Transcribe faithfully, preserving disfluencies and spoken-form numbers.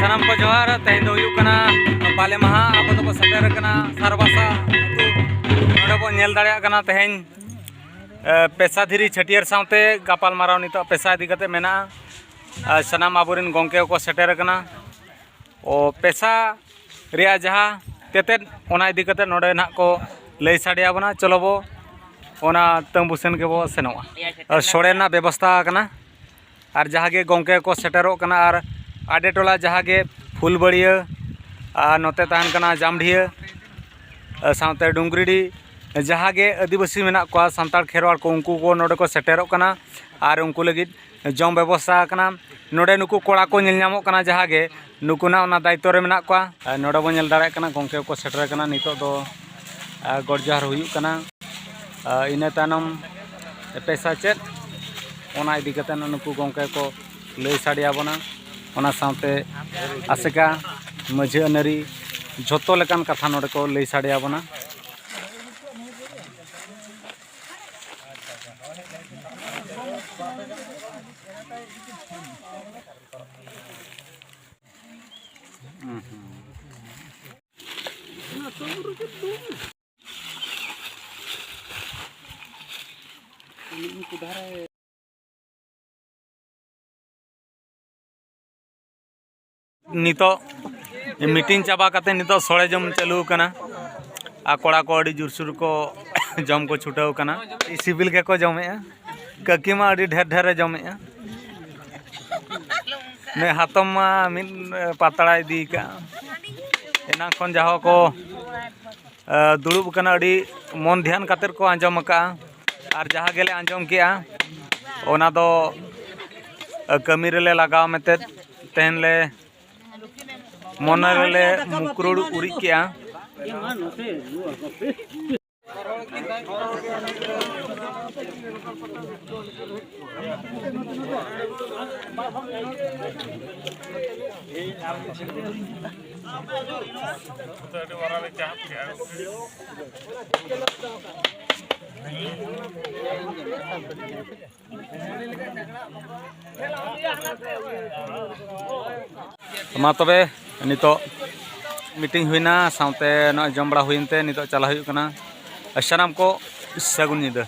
ᱥᱟᱱᱟᱢ ᱠᱚ ᱡᱚᱦᱟᱨ᱾ ᱛᱮᱦᱮᱧ ᱫᱚ ᱦᱩᱭᱩᱜ ᱠᱟᱱᱟ ᱵᱟᱞᱮ ᱢᱟᱦᱟ᱾ ᱟᱵᱚ ᱫᱚᱵᱚ ᱥᱮᱴᱮᱨ ᱟᱠᱟᱱᱟ ᱥᱟᱨᱵᱟᱥᱟ ᱟᱹᱛᱩ᱾ ᱱᱚᱰᱮ ᱵᱚᱱ ᱧᱮᱞ ᱫᱟᱲᱮᱭᱟᱜ ᱠᱟᱱᱟ ᱛᱮᱦᱮᱧ, ᱮ, ᱯᱮᱥᱟᱫᱷᱤᱨᱤ ᱪᱷᱟᱹᱴᱭᱟᱹᱨ ᱥᱟᱶᱛᱮ ᱜᱟᱯᱟᱞᱢᱟᱨᱟᱣ ᱱᱤᱛᱚᱜ ᱯᱮᱥᱟ ᱤᱫᱤ ᱠᱟᱛᱮ ᱢᱮᱱᱟᱜᱼᱟ᱾ ᱟᱨ ᱥᱟᱱᱟᱢ ᱟᱵᱚᱨᱮᱱ ᱜᱚᱢᱠᱮ ᱠᱚᱠᱚ ᱥᱮᱴᱮᱨ ᱟᱠᱟᱱᱟ᱾ ᱚ, ᱯᱮᱥᱟ ᱨᱮᱭᱟᱜ ᱡᱟᱦᱟᱸ ᱛᱮᱛᱮᱫ, ᱚᱱᱟ ᱤᱫᱤ ᱠᱟᱛᱮ ᱱᱚᱰᱮ ᱱᱟᱦᱟᱜ ᱠᱚ ᱞᱟᱹᱭ ᱥᱟᱰᱮ ᱟᱵᱚᱱᱟ᱾ ᱪᱚᱞᱚ ᱵᱚ ᱚᱱᱟ ᱛᱟᱹᱢᱵᱩ ᱥᱮᱱ ᱜᱮᱵᱚ ᱥᱮᱱᱚᱜᱼᱟ᱾ ᱟᱨ ᱥᱚᱲᱮ ᱨᱮᱱᱟᱜ ᱵᱮᱵᱚᱥᱛᱷᱟ ᱟᱠᱟᱱᱟ᱾ ᱟᱨ ᱡᱟᱦᱟᱸ ᱜᱮ ᱜᱚᱢᱠᱮ ᱠᱚ ᱥᱮᱴᱮᱨᱚᱜ ᱠᱟᱱᱟ ᱟᱨ ᱟᱰᱮ ᱴᱚᱞᱟ ᱡᱟᱦᱟᱸ ᱜᱮ ᱯᱷᱩᱞᱵᱟᱹᱲᱤᱭᱟᱹ ᱟᱨ ᱱᱚᱛᱮ ᱛᱟᱦᱮᱱ ᱠᱟᱱᱟ ᱡᱟᱢᱰᱷᱤᱭᱟᱹ, ᱟᱨ ᱥᱟᱶᱛᱮ ᱰᱩᱝᱜᱽᱨᱤᱰᱤ, ᱡᱟᱦᱟᱸ ᱜᱮ ᱟᱹᱫᱤᱵᱟᱹᱥᱤ ᱢᱮᱱᱟᱜ ᱠᱚᱣᱟ, ᱥᱟᱱᱛᱟᱲ ᱠᱷᱮᱨᱣᱟᱲ ᱠᱚ, ᱩᱱᱠᱩ ᱠᱚ ᱱᱚᱰᱮ ᱠᱚ ᱥᱮᱴᱮᱨᱚᱜ ᱠᱟᱱᱟ᱾ ᱟᱨ ᱩᱱᱠᱩ ᱞᱟᱹᱜᱤᱫ ᱡᱚᱢ ᱵᱮᱵᱚᱥᱛᱷᱟ ᱟᱠᱟᱱᱟ᱾ ᱱᱚᱰᱮ ᱱᱩᱠᱩ ᱠᱚᱲᱟ ᱠᱚ ᱧᱮᱞ ᱧᱟᱢᱚᱜ ᱠᱟᱱᱟ, ᱡᱟᱦᱟᱸ ᱜᱮ ᱱᱩᱠᱩ ᱱᱟᱜ ᱚᱱᱟ ᱫᱟᱭᱤᱛᱛᱚ ᱨᱮ ᱢᱮᱱᱟᱜ ᱠᱚᱣᱟ᱾ ᱟᱨ ᱱᱚᱰᱮ ᱵᱚᱱ ᱧᱮᱞ ᱫᱟᱲᱮᱭᱟᱜ ᱠᱟᱱᱟ, ᱜᱚᱢᱠᱮ ᱠᱚ ᱥᱮᱴᱮᱨ ᱟᱠᱟᱱᱟ᱾ ᱱᱤᱛᱚᱜ ᱫᱚ, ᱟᱨ, ᱜᱚᱰ ᱡᱚᱦᱟᱨ ᱦᱩᱭᱩᱜ ᱠᱟᱱᱟ᱾ ᱟᱨ ᱤᱱᱟᱹ ᱛᱟᱭᱱᱚᱢ ᱯᱮᱥᱟ ᱪᱮᱫ, ᱚᱱᱟ ᱤᱫᱤ ᱠᱟᱛᱮ ᱱᱩᱠᱩ ᱜᱚᱢᱠᱮ ᱠᱚ ᱞᱟᱹᱭ ᱥᱟᱰᱮ ᱟᱵᱚᱱᱟ᱾ ᱚᱱᱟ ᱥᱟᱶᱛᱮ ᱟᱥᱮᱠᱟ, ᱢᱟᱹᱡᱷᱤ ᱟᱹᱱᱟᱹᱨᱤ, ᱡᱷᱚᱛᱚ ᱞᱮᱠᱟᱱ ᱠᱟᱛᱷᱟ ᱱᱚᱰᱮ ᱠᱚ ᱞᱟᱹᱭ ᱥᱟᱰᱮ ᱟᱵᱚᱱᱟ᱾ ᱱᱤᱛᱚᱜ ᱢᱤᱴᱤᱝ ᱪᱟᱵᱟ ᱠᱟᱛᱮ ᱱᱤᱛᱚᱜ ᱥᱚᱲᱮ ᱡᱚᱢ ᱪᱟᱹᱞᱩ ᱟᱠᱟᱱᱟ᱾ ᱟᱨ ᱠᱚᱲᱟ ᱠᱚ ᱟᱹᱰᱤ ᱡᱳᱨᱥᱳᱨ ᱠᱚ ᱡᱚᱢ ᱠᱚ ᱪᱷᱩᱴᱟᱹᱣ ᱟᱠᱟᱱᱟ᱾ ᱥᱤᱵᱤᱞ ᱜᱮᱠᱚ ᱡᱚᱢᱮᱜᱼᱟ᱾ ᱠᱟᱹᱠᱤ ᱢᱟ ᱟᱹᱰᱤ ᱰᱷᱮᱨ ᱰᱷᱮᱨᱮ ᱡᱚᱢᱮᱜᱼᱟ᱾ ᱱᱩᱭ ᱦᱟᱛᱚᱢ ᱢᱟ ᱢᱤᱫ ᱯᱟᱛᱲᱟ ᱤᱫᱤ ᱟᱠᱟᱫᱼᱟ᱾ ᱮᱱᱟᱝ ᱠᱷᱚᱱ ᱡᱟᱦᱟᱸ ᱠᱚ ᱫᱩᱲᱩᱵ ᱟᱠᱟᱱᱟ, ᱟᱹᱰᱤ ᱢᱚᱱ ᱫᱷᱮᱭᱟᱱ ᱠᱟᱛᱮᱫ ᱠᱚ ᱟᱸᱡᱚᱢ ᱟᱠᱟᱫᱼᱟ᱾ ᱟᱨ ᱡᱟᱦᱟᱸ ᱜᱮᱞᱮ ᱟᱸᱡᱚᱢ ᱠᱮᱜᱼᱟ, ᱚᱱᱟ ᱫᱚ ᱠᱟᱹᱢᱤ ᱨᱮᱞᱮ ᱞᱟᱜᱟᱣ ᱢᱮᱱᱛᱮ ᱛᱮᱦᱮᱧ ᱞᱮ ᱢᱚᱱᱮ ᱨᱮᱞᱮ ᱢᱩᱠᱨᱩᱲ ᱩᱨᱤᱡ ᱠᱮᱜᱼᱟ᱾ ᱢᱟ ᱛᱚᱵᱮ, ᱱᱤᱛᱚᱜ meeting ᱦᱩᱭᱱᱟ, ᱥᱟᱶᱛᱮ ᱱᱚᱜᱼᱚᱭ ᱡᱚᱢ ᱵᱟᱲᱟ ᱦᱩᱭᱮᱱ ᱛᱮ ᱱᱤᱛᱚᱜ ᱪᱟᱞᱟᱜ ᱦᱩᱭᱩᱜ ᱠᱟᱱᱟ᱾ ᱥᱟᱱᱟᱢ ᱠᱚ ᱥᱟᱹᱜᱩᱱ ᱧᱤᱫᱟᱹ᱾